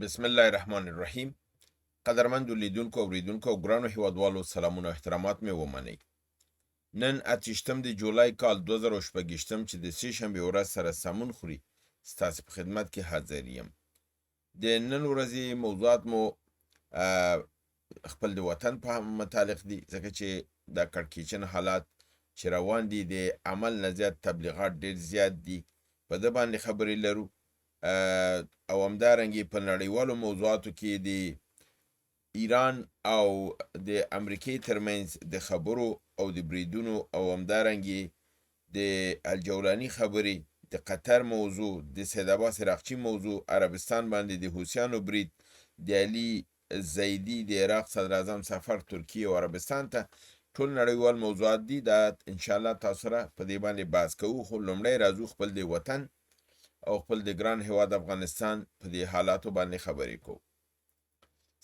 بسم الله الرحمن الرحیم. قدرمندو لیدونکو، اوریدونکو او ګرانو هیوادوالو، سلامونه او احترامات مې ومنئ. نن 28 د جولای کال 2026 چې د سې شنبې ورځ سره سمون خوري، ستاسو په خدمت کې حاضر یم. د نن ورځې موضوعات مو خپل د وطن په متعلق دي، ځکه چې دا کړکېچن حالات چې روان دي، د عمل نه زیات تبلیغات ډېر زیات دي، په ده باندې خبرې لرو. او همدارنګه په نړیوالو موضوعاتو کې د ایران او د امریکې ترمنځ د خبرو او د بریدونو، او همدارنګه د الجولاني خبرې، د قطر موضوع، د سید عباس عراقچي موضوع، عربستان باندې د حوثیانو برید، د علي زیدي د عراق صدراعظم سفر ترکیې او عربستان ته، ټول نړیوال موضوعات دي. دا انشاءالله تاسو سره په دې باندې بحث کوو. خو لومړی راځو خپل د وطن او خپل د ګران هیواد افغانستان په دې حالاتو باندې خبرې کوو.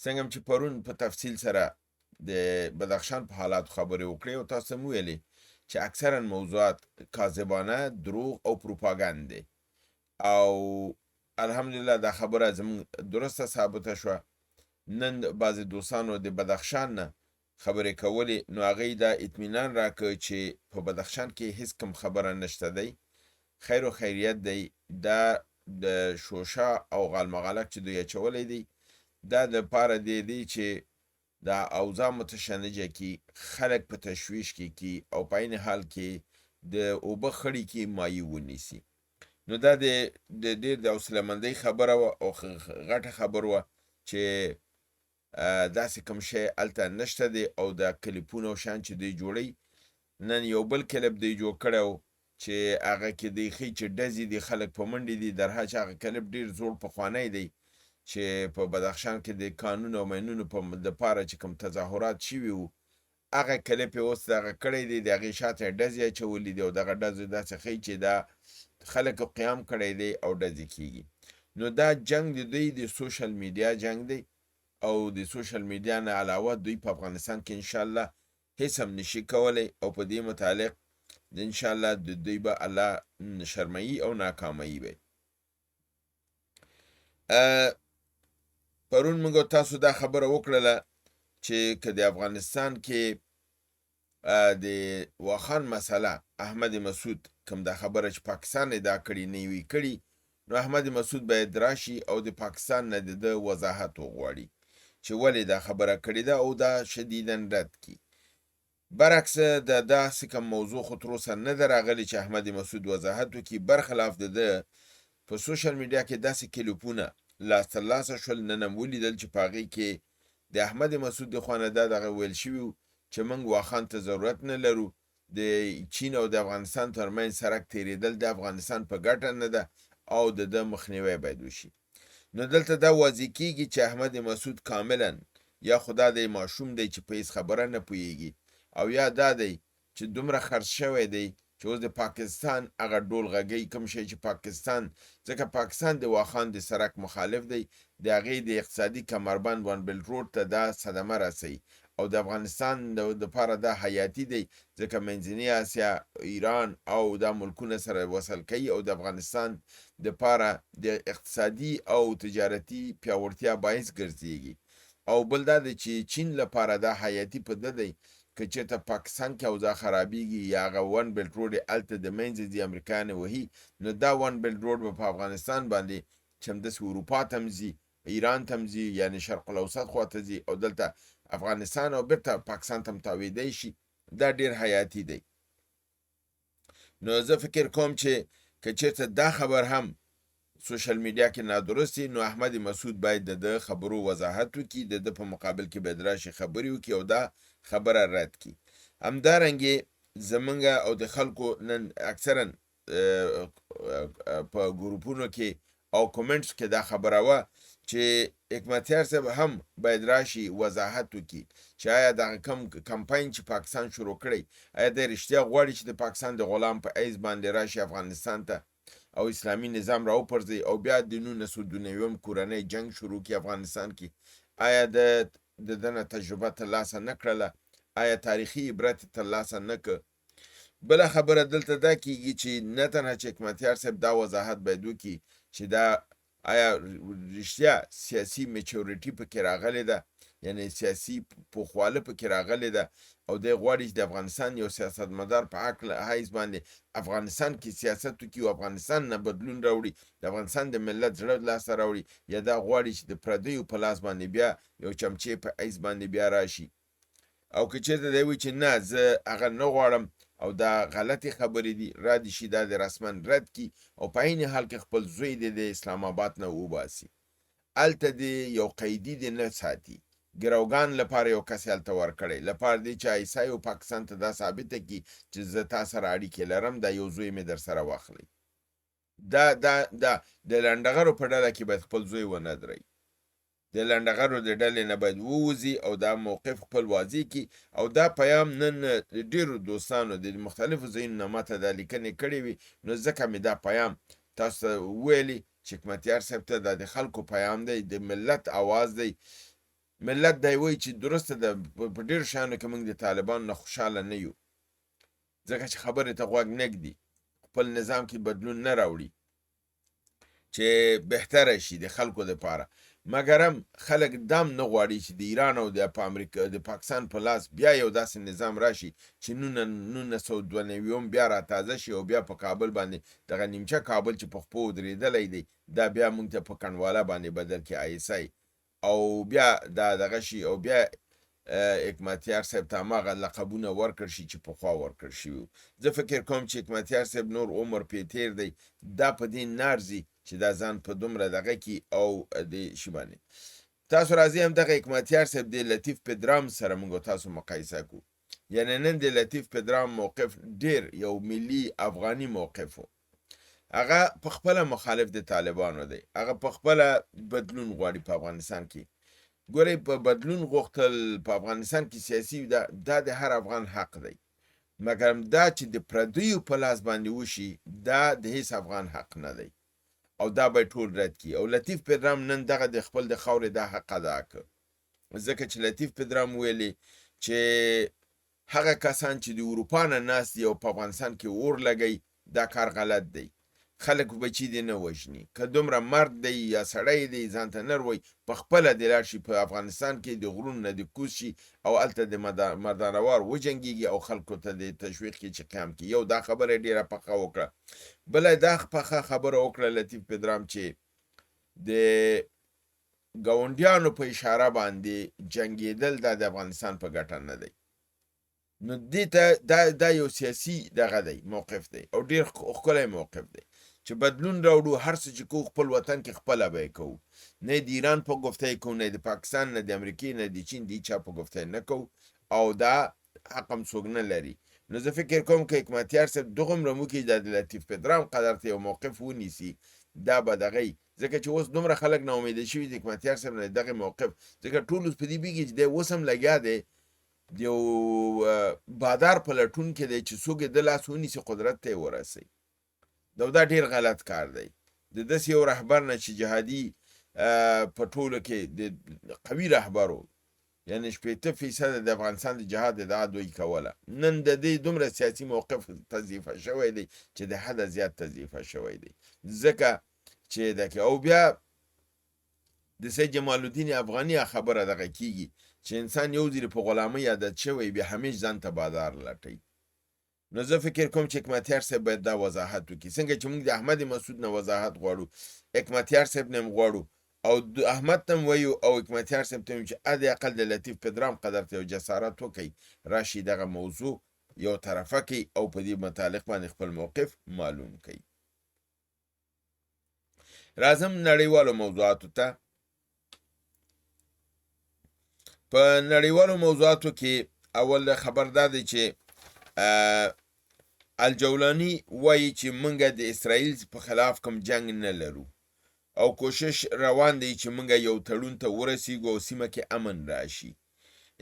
څنګه چې پرون په تفصیل سره د بدخشان په حالاتو خبرې وکړې او تاسو مو ویلې چې اکثرا موضوعات کاذبانه، دروغ او پروپاګند دی، او الحمدلله دا خبره زموږ درسته ثابته شوه. نن بعضې دوستانو د بدخشان نه خبرې کولې، نو هغوی دا اطمینان راکړ چې په بدخشان کې هیڅ کوم خبره نشته دی، خیر و خیریت دی. دا د شوشا او غالمغالک چې دوی اچولی دی، دا د پاره دی دی چې دا اوضاع متشنجه کی، خلک په تشویش کې کی، او په عین حال کې د اوبه خړې کې مایي ونیسي. نو دا د ډېر د حوصلهمندۍ خبره وه او غټه خبره وه چې داسې کوم شی هلته نشته دی. او دا کلیپونه او شیان چې دوی جوړوي، نن یو بل کلیپ دوی جوړ کړی و چې هغه کې دوی ښیي چې ډزې دي، خلک په منډې دي. در حال چې هغه کلیپ ډېر زوړ پخوانی دی چې په بدخشان کې د کانونو او ماینونو په دپاره چې کوم تظاهرات شوي وو، هغه کلیپ یې اوس دغه کړی دی، د هغې شاته یې ډزې اچولي دي، او دغه ډزې داسې ښیي چې دا خلکو قیام کړی دی او ډزې کیږي. نو دا جنګ د دوی د سوشل میډیا جنګ دی، او د سوشل میډیا نه علاوه دوی په افغانستان کې انشاءالله هیڅ هم نشي کولی، او په دې متعلق انشاءالله د دوی به الله شرمایي او ناکامي وي. پرون موږ تاسو دا خبره وکړله چې که د افغانستان کې د واخان مسله احمد مسعود کوم دا خبره چې پاکستان ادعا کړې نه وي کړي، نو احمد مسعود باید راشي او د پاکستان نه د ده وضاحت وغواړي چې ولې دا خبره کړې ده او دا شدیداً رد کړي. برعکس د داسې کوم موضوع خو تر اوسه نه ده راغلې چې احمد مسعود وضاحت وکړي. برخلاف د ده په سوشل میډیا کې داسې کلیپونه لاس تر لاسه شول، نن هم ولیدل چې په هغې کې د احمد مسعود د خوا نه دا دغه ویل شوي وو چې موږ واخان ته ضرورت نه لرو، د چین او د افغانستان ترمنځ سرک تېرېدل د افغانستان په ګټه نه ده او د ده مخنیوی باید وشي. نو دلته دا واضح کیږي چې احمد مسعود کاملا یا خو دا دی ماشوم دی چې په هیڅ خبره نه پوهیږي، او یا دا دی چې دومره خرڅ شوی دی چې اوس د پاکستان هغه ډول غږی کوم شی چې پاکستان، ځکه پاکستان د واخان د سرک مخالف دی، د هغې د اقتصادي کمربند ون بیلټ روډ ته دا صدمه رسوي، او د افغانستان دپاره دا حیاتي دی، ځکه منځنۍ اسیا، ایران او دا ملکونه سره وصل کوي، او د افغانستان دپاره د اقتصادي او تجارتي پیاوړتیا باعث ګرځېږي. او بل دا دی چې چین لپاره دا حیاتي په ده دی، که چېرته پاکستان کې اوضاع خرابېږي یا هغه ون بیلټ روډ یې هلته د منځه ځي، امریکایان یې وهي، نو دا ون بیلټ روډ به په افغانستان باندې چې همداسې اروپا ته هم ځي، ایران ته هم ځي، یعنې شرق الاوسط خوا ته ځي، او دلته افغانستان او بیرته پاکستان ته هم تاوېدی شي. دا ډېر حیاتي دی. نو زه فکر کوم چې که چېرته دا خبر هم سوشل میډیا کې نادرست وي، نو احمد مسعود باید د ده خبرو وضاحت وکړي، د ده په مقابل کې باید راشي خبرې وکړي او دا خبره رد کړي. همدارنګې زمونږ او د خلکو نن اکثرا په ګروپونو کې او کومنټس کې دا خبره وه چې حکمتیار صاحب هم باید راشي وضاحت وکړي چې آیا دغه کوم کمپاین چې پاکستان شروع کړی، آیا دی رښتیا غواړي چې د پاکستان د غلام په حیث باندې راشي افغانستان ته او اسلامي نظام راوپرځوي او بیا د 1990 کورنی جنګ شروع کړي افغانستان کې؟ آیا د ده نه تجربه ترلاسه نه کړله؟ آیا تاریخي عبرت یې ترلاسه نه کړ؟ بله خبره دلته دا کیږي چې نه تنها چې حکمتیار صاحب دا وضاحت باید وکړي چې دا آیا رښتیا سیاسي میچورټي پکې راغلې ده، یعنی سیاسي پوخواله پکې راغلې ده، او دی غواړي چې د افغانستان یو سیاستمدار په عقل حیث باندې افغانستان کې سیاست وکړي او افغانستان نه بدلون راوړي، د افغانستان د ملت زړه لاسته راوړي، یا دا غواړي چې د پردیو په لاس باندې بیا یو چمچې په حیث باندې بیا راشي. او که چېرته دی وایي چې نه زه هغه نه غواړم او دا غلطې خبرې دي، را دې شي دا دې رسما رد کړي او په عین حال کې خپل زوی دې د اسلام آباد نه وباسي، هلته دې یو قیدي دې نه ساتي، ګروګان لپاره یو کس یې هلته ورکړی لپاره دې چې آی اس آی او پاکستان ته دا ثابته کړي چې زه تا سره اړیکې لرم، دا یو زوی مې درسره واخلئ. دا دا دا د لنډغرو په ډله کې باید خپل زوی ونه دروي. د لنډغرو د ډلې نه باید ووځي او دا موقف خپل واضح کړي. او دا پیام نن ډیرو دوستانو د مختلفو ځایونو نه ماته دا لیکنې کړې وي، نو ځکه مې دا پیام تاسو ته وویلي چې حکمتیار صاحب ته دا د خلکو پیام دی، د ملت اواز دی. ملت دی وایي چې درسته ده په ډیرو شیانو کې موږ د طالبانو نه خوشحاله نه یو، ځکه چې خبرې ته غوږ نه ږدي، خپل نظام کې بدلون نه راوړي چې بهتره شي د خلکو لپاره، مګرم خلک دام نه غواړي چې د ایران او د امریکا د پاکستان په لاس بیا یو داسې نظام راشي چې 1992 بیا را تازه شي او بیا په کابل باندې دغه نیمچه کابل چې په خپو درېدلی دی دا بیا موږ ته په کنډواله باندې بدل کړي آی اس آی، او بیا دا دغه شي او بیا حکمتیار صاحب ته هماغه لقبونه ورکړ شي چې پخوا ورکړ شوي وو. زه فکر کوم چې حکمتیار صاحب نور عمر پې تېر دی، دا په دې نه ارزي چې دا ځان په دومره دغه کي او د شي باندې. تاسو راځئ هم دغه حکمتیار صاحب د لطیف پدرام سره موږ تاسو مقایسه کو. یعنی نن د لطیف پدرام موقف ډېر یو ملي افغاني موقف و. هغه په خپله مخالف د طالبانو دی، هغه په خپله بدلون غواړي په افغانستان کې. ګورئ په بدلون غوښتل په افغانستان کې سیاسي دا د هر افغان حق دی، مګر دا چې د پردیو په لاس باندې وشي دا د هیڅ افغان حق نه دی او دا باید ټول رد کړي. او لطیف پدرام نن دغه د خپل د خاورې دا حق ادا کړ، ځکه چې لطیف پدرام ویلي چې هغه کسان چې د اروپا نه ناست دي او په افغانستان کې اور لګوي دا کار غلط دی، خلک بچي دې نه وژني، که دومره مرد دی یا سړی دی ځان ته نر وایي په خپله دې لاړ شي په افغانستان کې د غرونو نه دې کوز شي او هلته د مردانوار وجنګېږي او خلکو ته دې تشویق کړي چې قیام کړي. یو دا خبره یې ډېره پخه وکړه. بله دا پخه خبره وکړه لطیف پدرام چې د ګاونډیانو په اشاره باندې جنګېدل دا د افغانستان په ګټه نه دی. نو دې ته دا یو سیاسي دغه دی موقف دی او ډېر ښکلی موقف دی چې بدلون راوړو، هر څه چې کوو خپل وطن کې خپله به یې کوو، نه د ایران په ګفته یې کوو، نه د پاکستان، نه د امریکې، نه د چین، د هیچا په ګفته یې نه کوو او دا حق هم څوک نه لري. نو زه فکر کوم که حکمتیار صاحب دغومره وکړي دا د لطیف پدرام قدر ته یو موقف ونیسي دا به دغه وي، ځکه چې اوس دومره خلک ناامیده شوي د حکمتیار صاحب نه دغه موقف، ځکه ټول اوس په دې پوهېږي چې دی اوس هم لګیا دی د یو بادار په لټون کې دی چې څوک یې د لاس ونیسي قدرت ته یې ورسوي. دا ډېر غلط کار دی د داسې یو رهبر نه چې جهادي په ټولو کې د قوي رهبر و، یعنی 60% د افغانستان د جهاد ادعا دوی کوله، نن د دې دومره سیاسي موقف تضعیفه شوی دی چې د حده زیات تضعیفه شوی دی، ځکه چې دکې او بیا د سید جمال الدین افغاني خبره دغه کیږي چې انسان یو ځل په غلامۍ عادت شوی بیا همیش ځان ته بادار لټوي. نو زه فکر کوم چې حکمتیار صاحب باید دا وضاحت وکړي، څنګه چې موږ د احمد مسعود نه وضاحت غواړو، حکمتیار صاحب نه هم غواړو او احمد ته هم وایو او حکمتیار صاحب ته هم چې حد اقل د لطیف پدرام قدر ته یو جسارت وکړي، راشي دغه موضوع یو طرفه کوي او په دې متعلق باندې خپل موقف معلوم کوي. راځم نړیوالو موضوعاتو ته. په نړیوالو موضوعاتو کې اول خبر دا دی چې الجولاني وایي چې موږ د اسرائیل په خلاف کوم جنگ نه لرو او کوشش روان دی چې موږ یو تړون ته ورسیږو او سیمه کې امن راشي.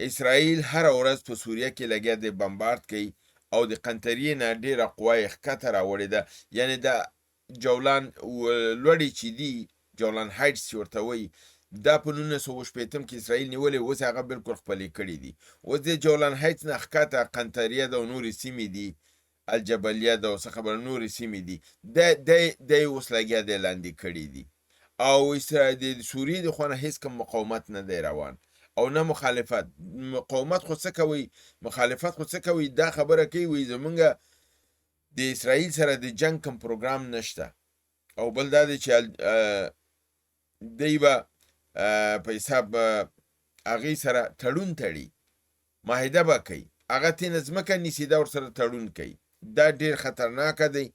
اسرائیل هره ورځ په سوریه کې لګیا دی بمبارد کوي او د قنطریې نه ډیره قوه یې ښکته راوړې ده، یعنې د جولان لوړې چې دي، جولان هایټس چې ورته وایي، دا په 1960 کې اسرائیل نیولې، اوس هغه بالکل خپلې کړې دي. اوس د جولان هایټس نه ښکته قنطریه ده او نورې سیمې دي، الجبلیه ده او څه خبره نورې سیمې دي، دی اوس لګیا دی لاندې کړې دي. او د سوریې د خوا نه هیڅ کوم مقاومت نه دی روان او نه مخالفت. مقاومت خو څه کوي، مخالفت خو څه کوي، دا خبره کوي وایي زمونږ د اسرائیل سره د جنګ کوم پروګرام نشته. او بل دا دی چې دی به په حساب هغې سره تړون تړي، معاهده به کوي، هغه ترېنه ځمکه نیسي، دا ورسره تړون کوي. دا ډېر خطرناک دی.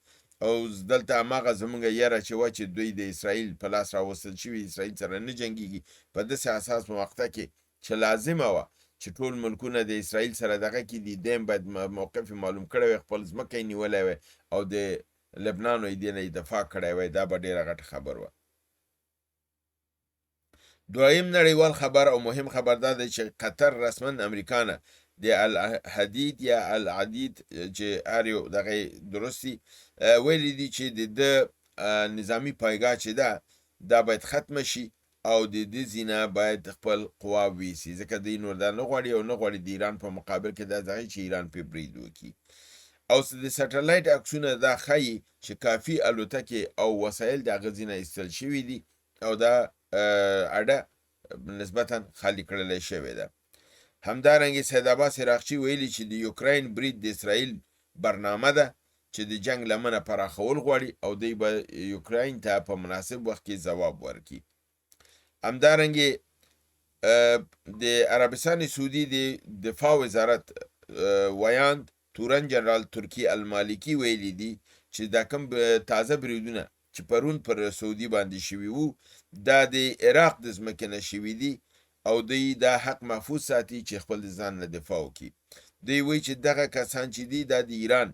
او دلته هماغه زمونږ یره چې وه چې دوی د اسرائیل په لاس راوستل شوي، اسرائیل سره نه جنګیږي، په داسې اساس موقته کې چې لازمه وه چې ټول ملکونه د اسرائیل سره دغه کې دي، دی هم باید موقف یې معلوم کړی وای، خپل ځمکه یې نیولی وای او د لبنانو یې دې نه یې دفاع کړی وای، دا به ډېره غټه خبر وه. دویم نړیوال خبر او مهم خبر دا دی چې قطر رسما امریکا نه د الحدید یا العدید چې هر یو دغه درست دي ویلي دي چې د ده نظامي پایګاه چې ده دا باید ختمه شي او د دې ځینه باید خپل قوا ویسي، ځکه دوی نور دا نه غواړي او نه غواړي د ایران په مقابل کې دا ځای چې ایران پرې برید وکړي. او د سټلایټ عکسونه دا ښایي چې کافي الوتکې او وسایل د هغه ځینه ایستل شوي دي او دا اډه نسبتا خالی کړل شوې ده. همدارنګه سید عباس عراقچي ویلي چې د یوکراین برید د اسرائیل برنامه ده چې د جنګ لمنه پراخول غواړي او دوی به یوکراین ته په مناسب وخت کې ځواب ورکړي. همدارنګه د عربستان سعودي د دفاع وزارت ویاند تورن جنرال ترکي المالکي ویلي دي چې دا کوم تازه بریدونه چې پرون پر سعودي باندې شوي وو دا د عراق د ځمکې نه شوي دي او دوی دا حق محفوظ ساتي چې خپل ځان نه دفاع وکړي. دوی وایي چې دغه کسان چې دي دا د ایران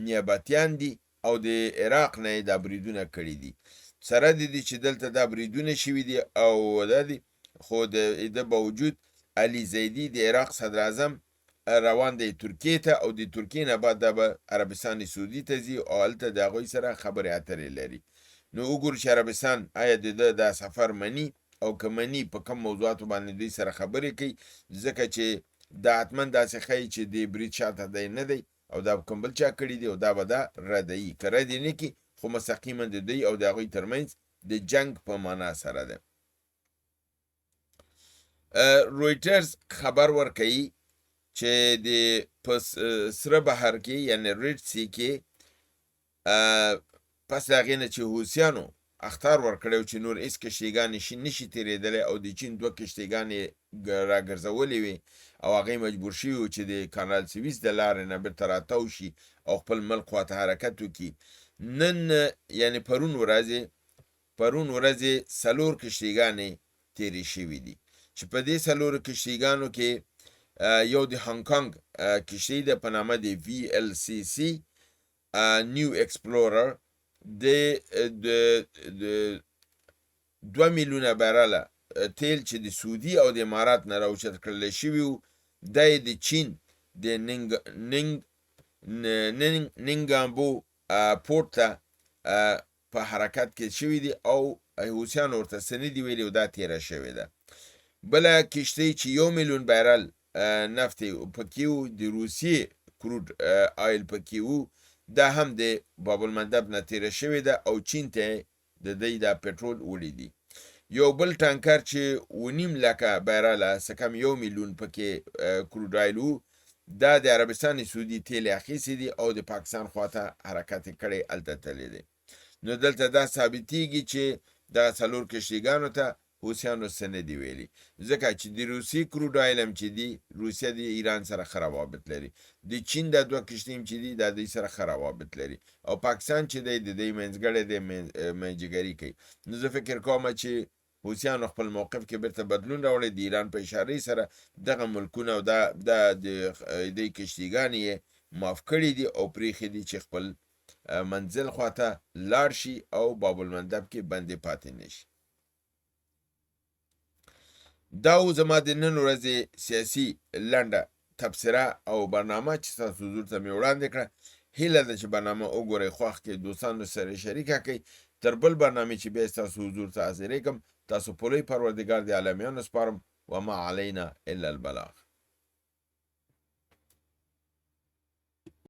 نیابتیان دي او د عراق نه یې دا بریدونه کړي دي. سره د دې چې دلته دا بریدونه شوي دي او دا دي، خو د ده باوجود علي زیدي د عراق صدراعظم روان دی ترکیې ته او د ترکیې نه بعد دا به عربستان سعودي ته ځي او هلته د هغوی سره خبرې اترې لري. نو وګورو چې عربستان آیا د ده دا سفر مني او که مني په کوم موضوعاتو باندې دوی سره خبرې کوي، ځکه چې دا حتما داسې ښیي چې د برید شاته دی نه دی او دا کوم بل چا کړي دي او دا به دا ردوي. که رد یې نه کړي خو مستقیما د دوی او د هغوی ترمنځ د جنګ په معنا سره ده. رویټرز خبر ورکوي چې د په سره بحر کې یعنی ریډ سی کې پس د هغې نه چې حوثیانو اخطار ورکړی چې نور هیڅ کشتیګانې شي نشي تېرېدلی او د چین دوه کشتیګانې راګرځولې وې او هغې مجبور شوي وو چې د کانال سویس د لارې نه بېرته راتاو شي او خپل ملک خواته حرکت وکړي. نن یعنی پرون ورځې څلور کشتیګانې تېرې شوې دي چې په دې څلورو کشتیګانو کې یو د هانګ کانګ کشتۍ ده په نامه د وی ایل سی سی نیو ایکسپلورر، د د 2 میلیونه بیرله تیل چې د سعودي او د امارات نه راوچت کړل شوي وو، دا یې د چین د نینګامبو پورت ته په حرکت کې شوي دي او حوثیانو ورته څه نه دي ویلي او دا تیره شوې ده. بله کشتۍ چې 1 میلیون بیرل نفت پکې وو، د روسیې crude oil پکې وو، دا هم د باب المندب نه تیره شوې ده او چین ته د دی دا پټرول وړي دي. یو بل ټانکر چې 7.5 لکه بیرله، څه کم 1 میلیون پکې crude oil وو، دا د عربستان سعودي تیل اخیستي دي او د پاکستان خواته حرکت کړی، هلته تللی دی. نو دلته دا ثابتیږي چې دغه څلور کشتیګانو ته حوثیانو څه نه دي ویلي، ځکه چې د روسیې crude oil هم چې دي، روسیه د ایران سره ښه روابط لري، د چین دا دوه کشتۍ هم چې دي دا دوی سره ښه روابط لري او پاکستان چې دی د دوی منځګړی دی، منځګړي کوي. نو زه فکر کوم چې حوثیانو خپل موقف کې بیرته بدلون راوړی، د ایران په اشارې سره دغه ملکونه او دا د دې کشتیګانې یې معاف کړي دي او پریښي دي چې خپل منزل خواته لاړ شي او باب المندب کې بندې پاتې نشي. دا و زما د نن ورځې سیاسي لنډه تبصره او برنامه چې تاسو حضور ته مې وړاندې کړه. هیله ده چې برنامه وګورئ، خوښ کړئ، دوستانو سره شریکه کړئ. تر بل برنامې چې بیا تاسو حضور ته حاضرېږم، تاسو په لوی پروردګار د عالمیانو سپارم. وما علينا الا البلاغ.